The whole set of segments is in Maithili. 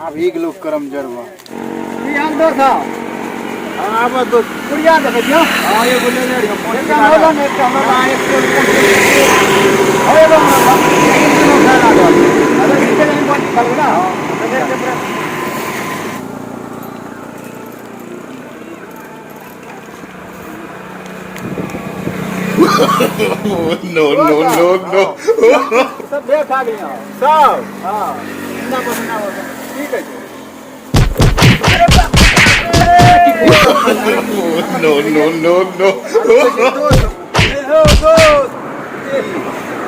आब ही गेलो करम जरवा। की हाल दोस्त हौ? हाँ, आब दोस्त। पुड़िया देखै छियौ? हाँ, एगो लेने रहियो, पाँच एकटा किलो। हमरा ने, एकटा हमरा ने, एक किलो, हौ, एगो हमरा ने। एक किलो खाय लागल। अरे, नीचे नहीं पहुँच निकालबै ना? देखै छियै पूरा। No, no, no, no. सब ढेर खा गेलियै। सब? हाँ। ना बस, ना बस। की कहै छै? No, no, no, no. हो दोस्त,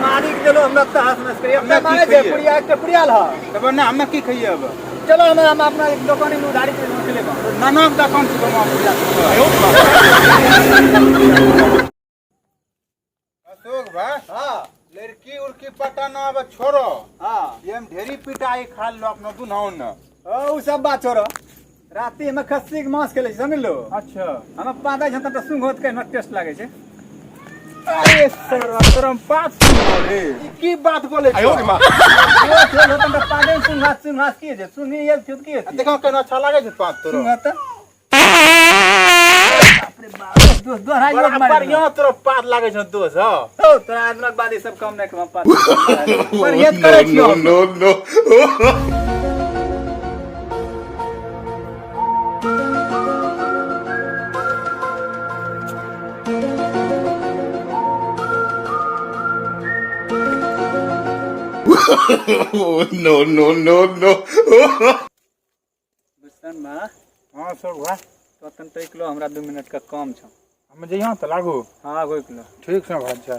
मारी के देलो हमरा तहस नहस करी। हमे अपना की मारे छै खइयै? पुड़िया, एकटा पुड़िया लह। तब ना हमे की खइयै अब? चलो, हम अपना एक दुकान में उधारी पे लेबो। नाना के दुकान से हम पुड़िया खेबै। अशोक भाई। हाँ। लड़की उड़की पटाना अब छोड़ो। हाँ। ये हम ढेरी पिटाई खा लो अपनो दुनाउ न। ओ उ सब बात छोड़ो, राति में खस्सी के मांस खेले छी, समझलो? अच्छा। हम पादा छै त सुंघ होत के टेस्ट लागे छै। अरे सर, तोरा हम बात सुनो रे, ई की बात बोले छो? दोस्त होल होत त पादे सुंघा सुंघा की जे सुंघी एल छुत की आ देखो केना अच्छा लागे छै पात तोरो। सुंघा त बाप रे बाप, दोस्त दोहराई बड़ा लोग मारे। बढ़िया तोरा पात लागे छौ दोस्त। हँ। ओ तोरा आदमक बाद ई सब काम नहि करब पात। परहेज करै No, छियौ। no, no. No, no, no, no. Bhushan बा। हाँ सर वाह। तो तन तो किलो हमरा 2 मिनट का काम छौ। हम जइहाँ तऽ लागू। हाँ, आगो किलो। ठीक छै भाई, जा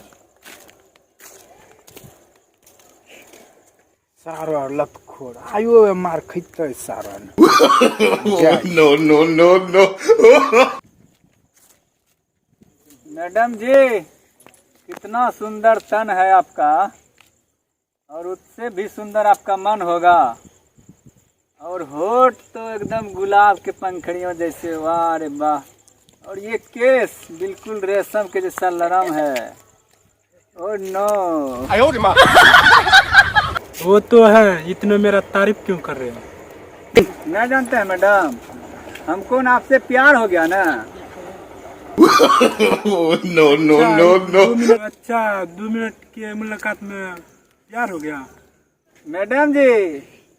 सारा लतखोर आयो मार खैतै सारा ने। No, no, no, no. Madam जी, कितना सुंदर तन है आपका और उससे भी सुंदर आपका मन होगा और होठ तो एकदम गुलाब के पंखड़ियों जैसे, वाह रे वाह। और ये केस बिल्कुल रेशम के जैसा नरम है। Oh no. वो तो है, इतने मेरा तारीफ क्यों कर रहे हो? नहीं जानते हैं मैडम, हमको ना आपसे प्यार हो गया ना। No, no, no, no. 2 minute, अच्छा 2 मिनट की मुलाकात में प्यार हो गया? मैडम जी,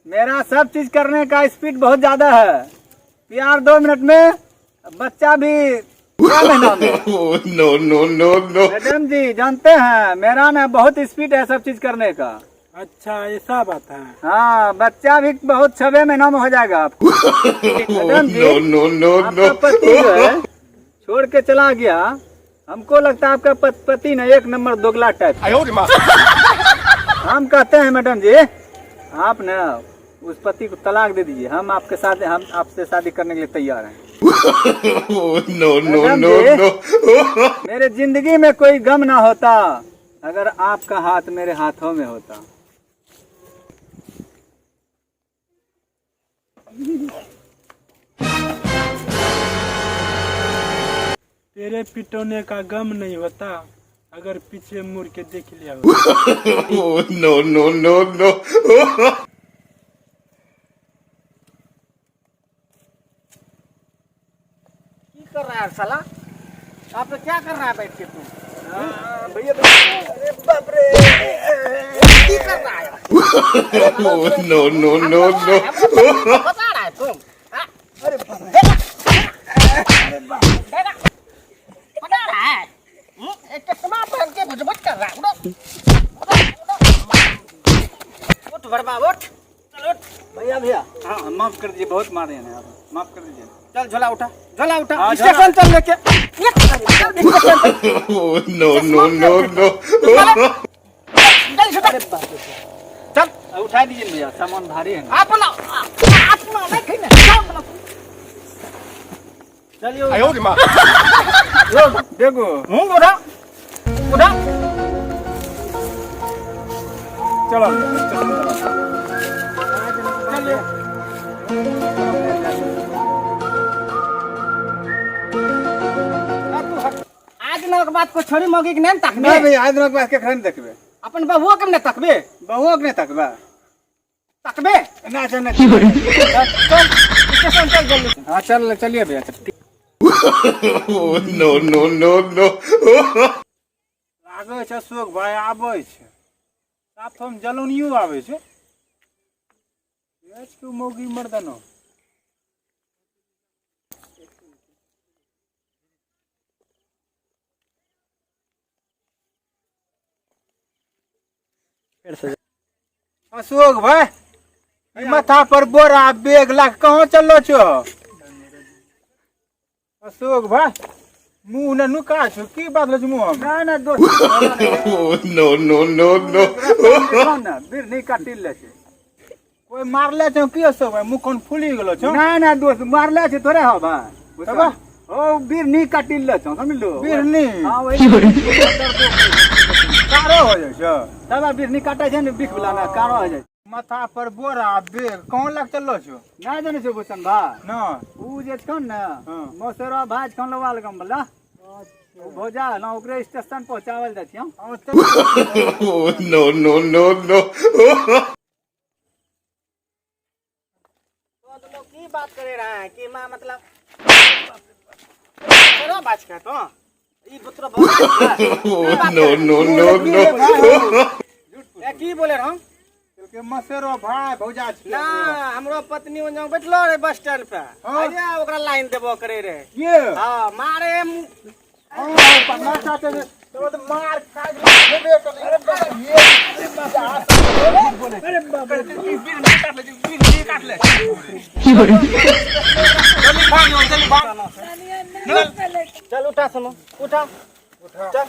मेरा सब चीज करने का स्पीड बहुत ज्यादा है। प्यार 2 मिनट में, बच्चा भी 6 महीना में। No, no, no, no. Madam जी जानते हैं, मेरा ना बहुत स्पीड है सब चीज करने का। अच्छा ऐसा बात है। हाँ, बच्चा भी बहुत 6 महीना में हो जाएगा आपको। मैडम जी, No, no, no, आपका no. पति जो है छोड़ के चला गया, हमको लगता है आपका पति ना एक नंबर दोगला टाइप। हम कहते हैं मैडम जी, आप ना उस पति को तलाक दे दीजिए, हम आपके साथ, हम आपसे शादी करने के लिए तैयार हैं। No, no, madam no, जी, no. मेरे जिंदगी में कोई गम ना होता अगर आपका हाथ मेरे हाथों में होता। तेरे पिटोने का गम नहीं होता अगर पीछे मुड़ के देख लिया हो। No, no, no, no. की कर रहा है साला? आप लोग क्या कर रहा है बैठ के तू? भैया, भैया, अरे बाप रे। की कर रहा है? No, no, no, no. बता रहा है तुम? हाँ? अरे देखा, बता रहा है। एक चश्मा पहन के भुजबुज कर रहा है। उठो, उठो, उठो। उठ बड़बा, उठ। चल उठ। भैया, भैया, हाँ, माफ कर दीजिए, बहुत मारे हैं आप, माफ कर दीजिए। चल झोला उठा, झोला उठा। हाँ, झोला। स्टेशन चल लेके। चल, स्टेशन चल। No, no, no, no. चल, चल, चल। उठा दीजिए ना भैया, सामान भारी है ना। अपना, अपना नहीं खाई ना, जाओ अपना। चलिए। देखो। उठा, उठा। चलो, चलिए। आज दिनक बात को छोड़ी मौगी के नहीं तकबे? नहीं भैया, आज दिनक बात के खरन देखबे। अपन बहुओ के नहीं तकबे? बहुओ के नहीं तकबे। तकबे ना छै ना। चल स्टेशन चल जल्दी। हाँ चल, चलिए भैया चल। No, no, no, no. लागै छै अशोक भाई आबै छै, साथमे जलौनियो आबै छै। बेच के मौगी मर्दानो। अशोक भाई, ई माथा पर बोरा बैग ला के कहाँ चललो छो? अशोक भाई, मुंह ने नुका छो, की बात छो मुंह में? ना ना दोस्त। No, no, no, no. ना बीर नहीं काटिल ले छै। कोई मारले छो की अशोक भाई, मुंह कोन फूली गेलो छो? ना ना दोस्त, मारले छै तोरे हो भाई। तब? ओ बीर नहीं काटिल ले छौ, समझलो? बिरनी? हाँ, वही। कारो हो जाइ छो? तब बीर नहीं काटे छै ने बिख वाला ना, कारो हो जाइ छै। माथा पर बोरा बैग कहाँ लग चललो छो? ना जाने छौ भूषण भा। ना। ऊ जे छौ ने, हाँ। मौसेरा भाई छौ लवाल गाम वाला, ऊ भौजा ना, ओकरे स्टेशन पहुंचावल जाइ छियौ। हाँ, No, no, no, no. तो तुम लोग की बात करे रहा है कि मां मतलब तेरा बात कर तो ई पुत्र बहुत No, no, no, no. ए की बोले रहो? के मसेरो भाई भौजा छै। ना, हमरो पत्नी ओने बैठलो रे बस स्टैंड पे। हाँ। अरे ओकरा लाइन देबो करे रे। ये हां, मारे मुंह। हाँ, पन्ना चाचे ने तो मार खा गेलो, हेबे करले। अरे बाप रे, अरे बाप रे, बीर नहीं काट ले, बीर नहीं काट ले। जल्दी भाग जाओ, जल्दी भाग। चल उठा सुनो, उठा उठा।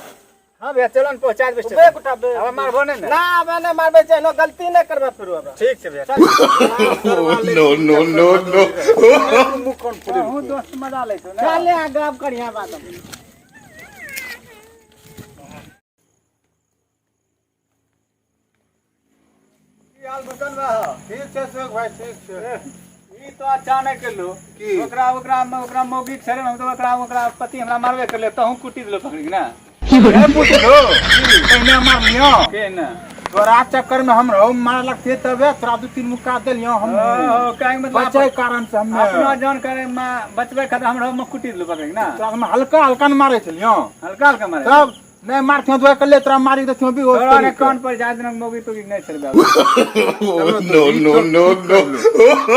हाँ भैया, चलो न पहुंचा देबे स्टेशन। बेग उठा बेग। अब मारबो नहीं ने? ना, अब नहीं मारबे, चाहे गलती नहीं करबे फिर अब। ठीक छै भैया। No, no, no, no. मुंह कोन फूली? हूँ दोस्त, मजा लै छौ ने। चल ले गप करिया बात। की हाल भूषण बा? ठीक छै अशोक भाई, ठीक छै। ई तो अचानक एलो। की? ओकरा ओकरा ओकरा मौगी के छड़े, हम तो ओकरा ओकरा पति हमरा मारबे करले, तहूँ कुटी देलो पकड़ के ना। ए पुछलो पहिने मारलियो के ना? तोरा चक्कर में हम रहो मार लगते, तबे तोरा दू तीन मुक्का देलियो हम। ओ काहे मतलब बचे कारण से हम अपना जान करे मां बचबे खातिर हमरा में कुटी देलो पकड़ के ना। तोरा हम हल्का हल्का न मारे छलियो। हल्का हल्का मारे। तब नहीं मारथियो तो कल्ले तोरा मारी देथियो भी। तोरा ने कान पर जाय दिनक मौगी तो नहीं छड़बे। No, no, no, no.